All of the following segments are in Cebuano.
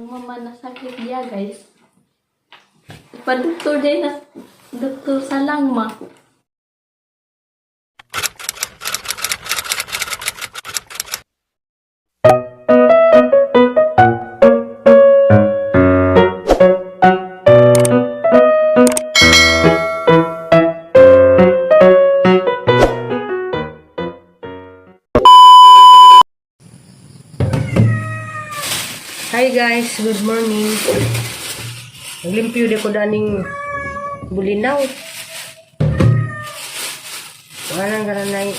Mama nasakit dia, guys. Pa-doktor din na doktor salang ma. Hi guys, good morning. Naglimpyo di ko daning bulinaw. Walang garanay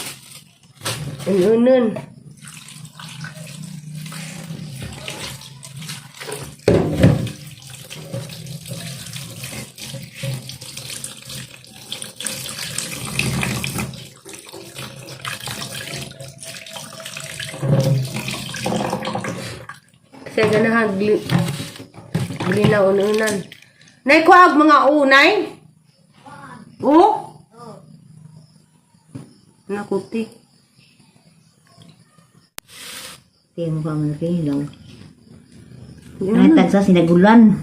ununon. Kasi ganahan bulinaw ununan. Nay kuag mga unay. Oh? Nakuti. Tiyan mo ka man hilaw. Ay, tagsa sinagulan.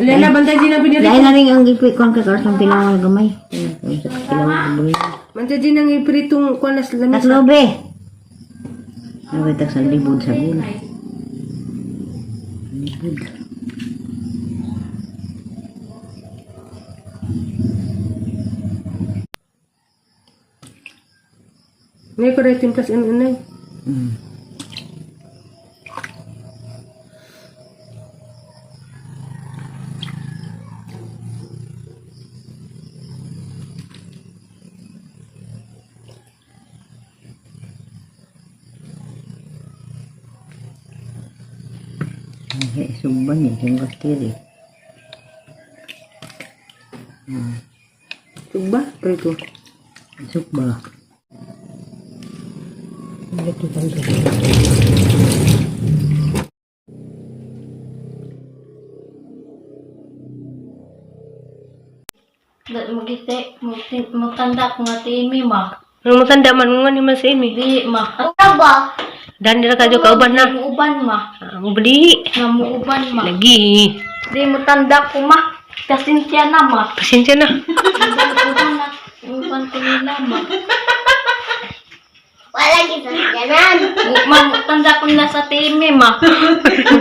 Alena, bantay din ang pinirito. Lain na rin ang gipikon kay karos ng pilaw gamay. Sa pilaw gamay. Bantay din ang ipiritong kuan na sa lamesa. Tatlo be. Ano ba tagsa libod sa bun? Libod. Ngay ko rin timplas ununay. Ay, sumban yun, yung kastiri. Sugba, prito. Sugba. Magite, magtanda ko nga timi ma. Nung matanda man nga ni man sa imi. Di ma. Ano ba? Dan nila kadyo kauban na. Muuban ma. Ah, Mubali. Nga muuban ma. Lagi. Di mo tanda ko ma. Pasensya na ma. Pasensya na. Uban na. Uban ko nila ma. Wala kisasyanan. Ma, tanda ko na sa timi ma.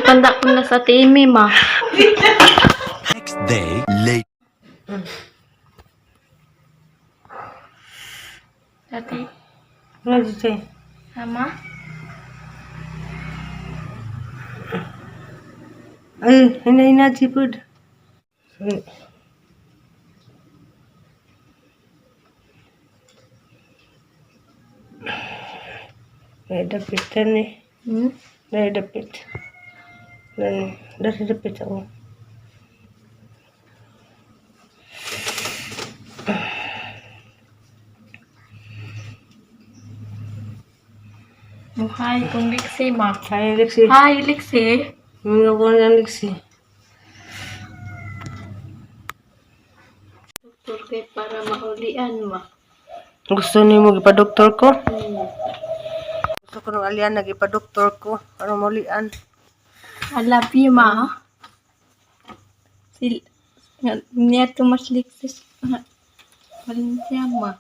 Tanda ko na sa timi ma. Next day, late. Dati, Nga dito eh. ama? Ay, hinay na sipod. Sorry. Ay, dapit tan eh. Ay, dapit. Nani, dati dapit ako. Hi, kung Lixie ma. Hi, Lexi. Hi, Lixie. Mga ko ng Lexi. Doktor kay para maulian ma. Gusto ni mo gipa-doktor ko? Gusto ko ng alian nagipa-doktor ko para maulian. I love you, ma. Sil nga niya tumas Lixie. Valencia ma.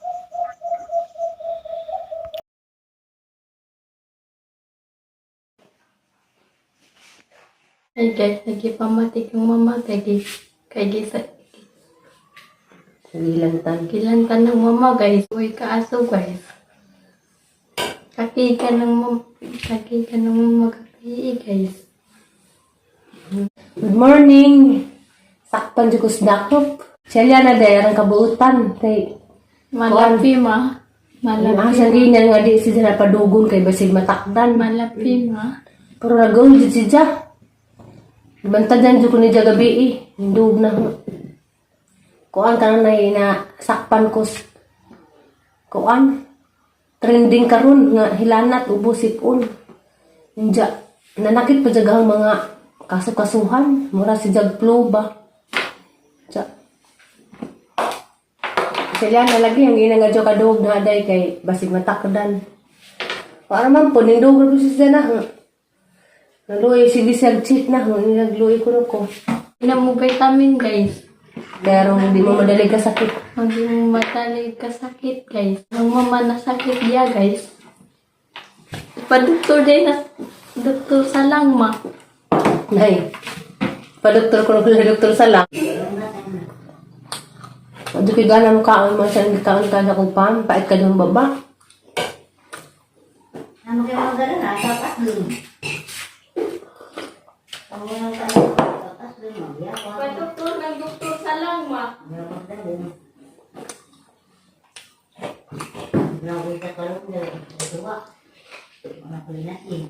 Hey guys, nagipamatik yung mama kay kay gisa Gilantan. Kilantan ng mama guys. Uy, kaaso guys. Kaki ka ng mama, kaki ka ng mama kaki guys. Good morning. Sakpan jud ko sa dakop. Siya na dahil ang kabuutan. Kay Malapi ma. ang Malapi. sanginan nga di siya napadugon kay basig matakdan. Malapi ma. Pero nagawin jud siya. Bantayan jud ko ni Jaga gabi eh. Hindog na. Kuan ka na na sakpan ko. Kuan. Trending karon nga hilanat ubos sipon. Inja nanakit pa jud ang mga kaso-kasuhan. Mura si Jag Flu ba. Ja. Sila na lagi ang ina nga ka dog na aday kay basig matakdan. Para man po nindog ko siya na. Naluoy sige siya cheat na nagluoy ko ko. Inom mo vitamin, guys. Pero hindi mo madali ka sakit. Hindi mo matalig ka sakit, guys. Ang mama na sakit niya, guys. Pa-doktor din na doktor sa lang, ma. Nay. Pa-doktor ko na doktor sa lang. Ado kay gana mo kaon mo sa kaon ka na kung pam, pait ka doon baba. Ano kayo mga ganun ah? Tapas dun. Ang mga tapas dun. Magyapang. Pa-doktor ng doktor sa lang, ma. Magyapang dun. Grabe ka kalong dun. Tuwa. Mga kulinain.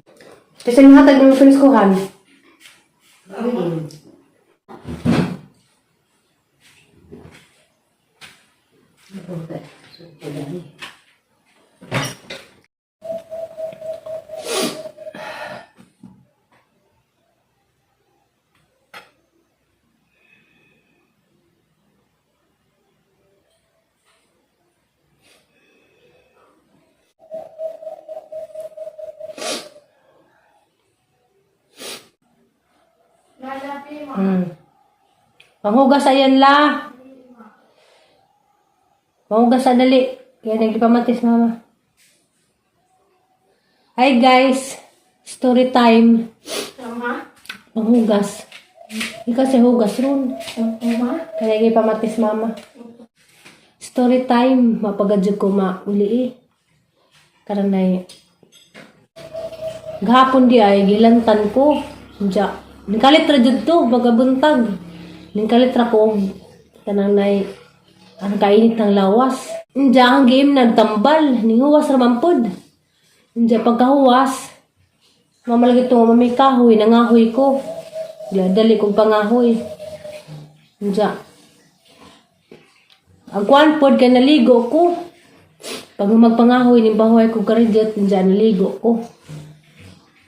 Kasi hatag ng piniskuhan. Hmm. Lalabi, ma. Panghugas ayan la. Panghugas sa dali. Kaya nagpamatis mama. Hi guys. Story time. Tama? Panghugas. Ikaw si hugas ron. Tama? Kaya nagpamatis mama. Story time. Mapagadyo ko mauli eh. Karanay. Gahapon di ay gilantan ko. Diya. Ningkalit ra jud to magabuntag. Ningkalit ra ko og kanang nay ang kainit ng lawas. Diya ang game nagtambal, ninguwas ra man pod. Diya pagkahuwas, mamalagi to mami kahoy, nangahoy ko. Diya dali kog pangahoy. Diya. Ang kuan pod kay naligo ko. Pag magpangahoy ning bahoy ko karidjot, diya naligo ko.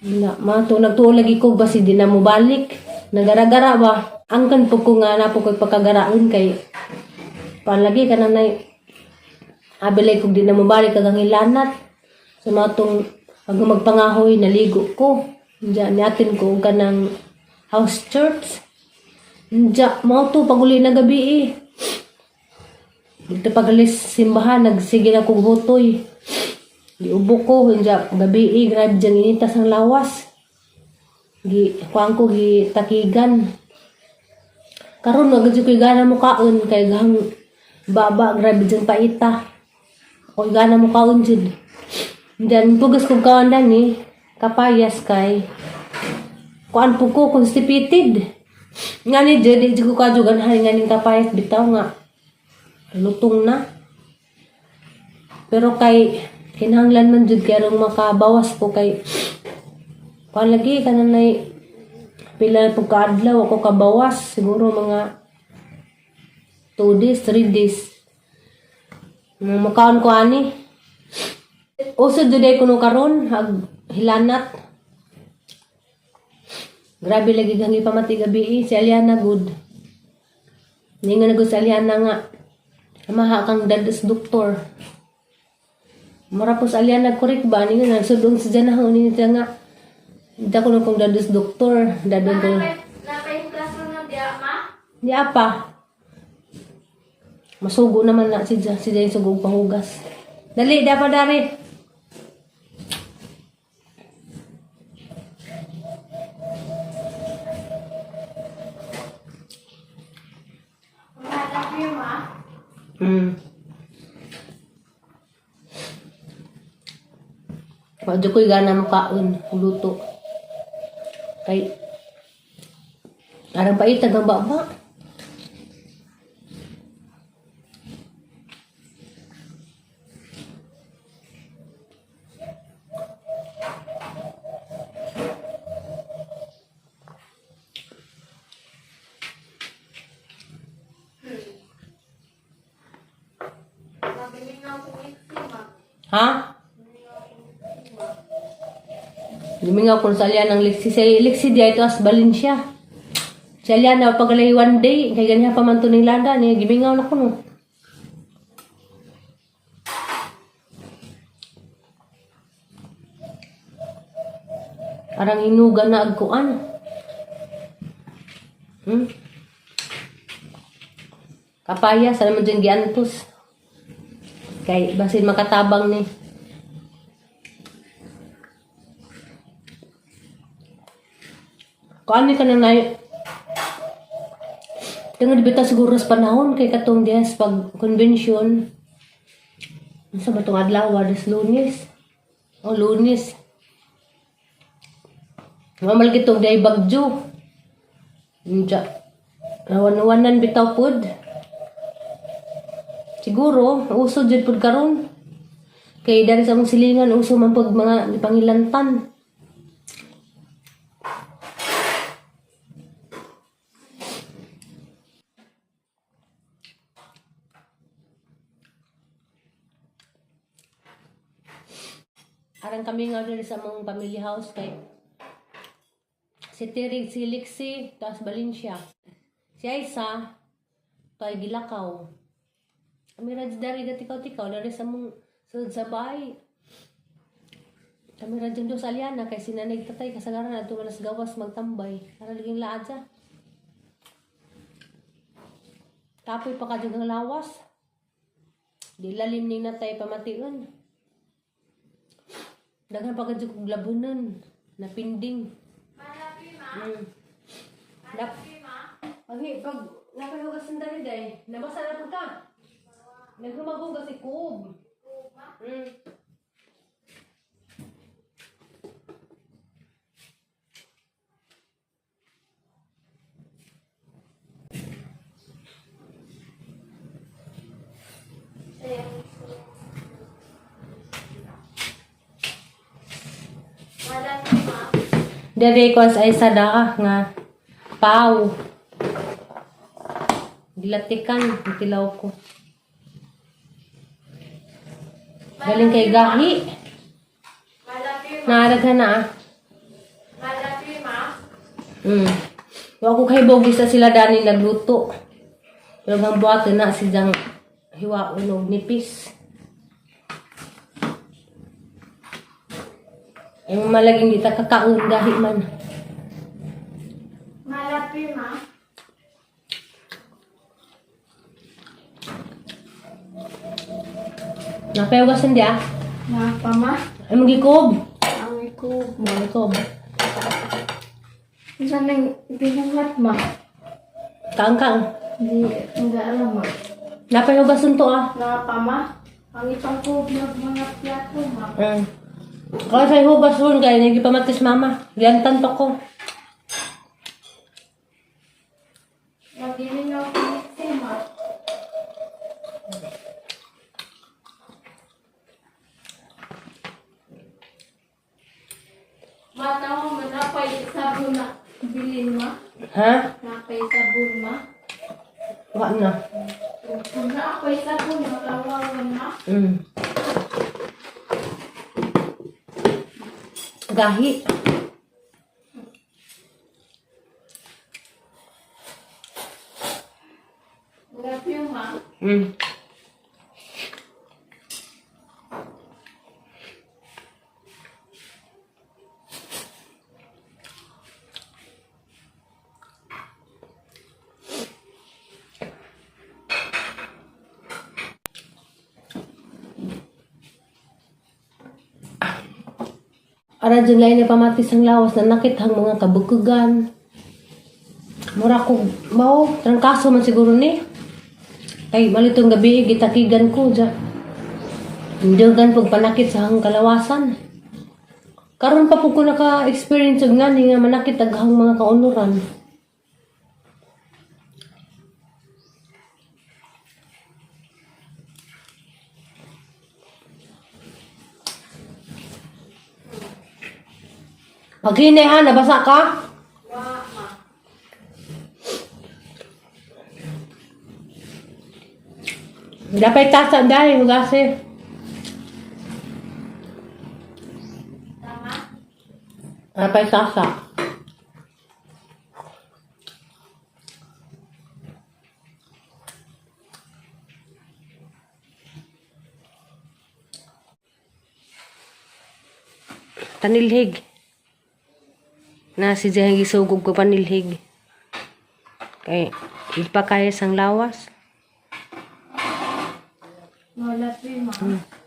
Na, mato nagtuo lagi ko basi di na mobalik. Nagaragara ba? Angkan po ko nga na po ko'y pagkagaraon kay palagi ka na nay abilay kog di na mobalik kag ang hilanat. So matong pag magpangahoy naligo ko. Diya niatin ko og kanang house church. Diya mao to paguli na gabi eh. Dito pagalis simbahan nagsige na kog hutoy. Giubo ko, hinja, gabi eh, grabe dyan initas ang lawas. Gi, kuang ko, gi takigan. Karon wag jud ko'y gana mo kaon, kay gahang baba, grabe dyan paita. Ako'y gana mo kaon jud. Diyan, pugas kong kaon ni, kapayas kay, kuan po ko, constipated. Nga ni jud, di jud ko kajugan, nga ning kapayas, bitaw nga, lutong na. Pero kay kinahanglan man jud kay arong makabawas ko kay kuan lagi kanan nay pila pug kaadlaw ako kabawas siguro mga 2 days, 3 days. Makaon ko ani. Uso jud ay kuno karon ag hilanat. Grabe lagi kang ipamati gabi eh. Si Aliana good. Ninga na good si Aliana nga. Amaha kang dadas doktor. Mura po sa Aliana correct ba? Ninga na sudong si Jana ho ni siya nga. Hindi ako nung kong dadas doktor. Dadon ko. Napa yung classroom na diya, ma? Di apa. Masugo naman na si Ja. Si Ja yung sugog pahugas. Dali, dapat dari. Lalabi, ma. Wadyo ko'y gana mo kaon, luto. Kay, arang paitag ang baba. Mabili na akong iksi, ma. Ha? Lumingaw kung sa alian ang liksi. Sa liksi di ito as Valencia. Sa alian na pagalay one day, kay ganyan pa man to ning lada, niya gimingaw na ko no. Parang hinuga na agkuan. Kapaya, sa naman dyan giantos. Kay, basin makatabang ni. Kuan ni ka na na. Tungod bitaw siguro sa panahon kay katong dias pag convention. Unsa ba tong adlaw? Des Lunes. O Lunes. Mamal gitong day bagyo. Unja. Nawan-wanan bitaw pod. Siguro uso jud pod karon. Kay dari sa among silingan uso man pag mga pangilantan. Arang kami nga diri sa among family house kay si Tirig, si Lixie, taas Valencia. Si Aisa, to'y gilakaw. Kami ra dari gatikaw-tikaw, dari sa among sulod sa bahay. Kami ra dyan sa Aliana, kay sinanay tatay, kasagaran na ito malas gawas magtambay. Para laging laad siya. Kapoy pa ka dyan ang lawas. Di lalim ning natay pamation. Daghan pa kadyo kog labunan. Napinding. Dap. Pag, pag nakahugas ng dali day, nabasa na po ka. Naghumagugas si Kub. Dere ko sa isa da nga paw. Gilatikan ang tilaw ko. Galing kay gahi. Naaraghan na ah. Wa ko kay bogis sa sila dani nagluto. Pero ang buhat na si Jang hiwaon og nipis. Ang malaging di ta kakaon gahi man. Malapi, ma. Napayawasan di ah. Napa, ma? Ay magikob. Ang iko. Magikob. Saan nang binuhat, ma? Kaang-kaang. Hindi, hindi alam, ma. Napayawasan to ah. Napa, ma? Ang itang ko mga plato, ma. Kaya sa hugas ron kaya nagipamatis mama. Giantan pa ko. Nabilin ako si ma. Mata mo, ma, napay sabon na. Bilin, ma. Ha? Napay sabon, ma. Wa na. Kung napay sabon, makawawan, ma. Gahi. Grabe, ma. Ara dyan lain na pamatis ang lawas na nakit ang mga kabukugan. Mura ko, bao, trangkaso man siguro ni. Ay, malitong gabi, gitakigan ko dyan. Hindi gan pagpanakit sa hang kalawasan. Karon pa po ko naka-experience og ngani nga manakit aghang mga kaunuran. Paghinay ha, nabasa ka? Dapat tasa dahil hugasi. Dapat tasa. Tanilhig. Na si Jay gisugog ko panilhig. Kay ipakaya sang lawas. Wala po yung mga.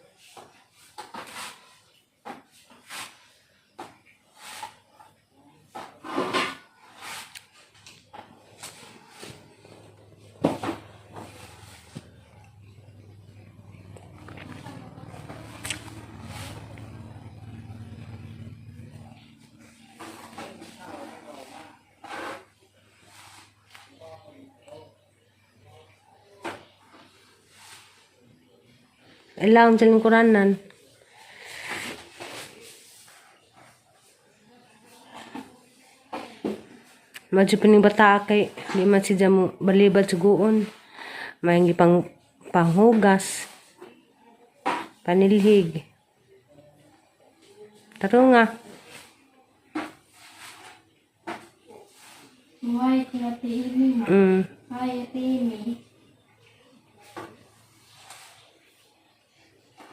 Alam sa lingkuranan. Medyo pining bata kay di man siya mo balibad suguon. May pang panghugas. Panilhig. Taro nga. Muhay kay Ate Amy ma. Hi, Ate Amy.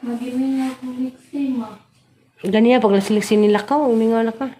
Mag-imin na akong mixi ma. Ganiya pag nasiliksi nila ka, umingaw na ka.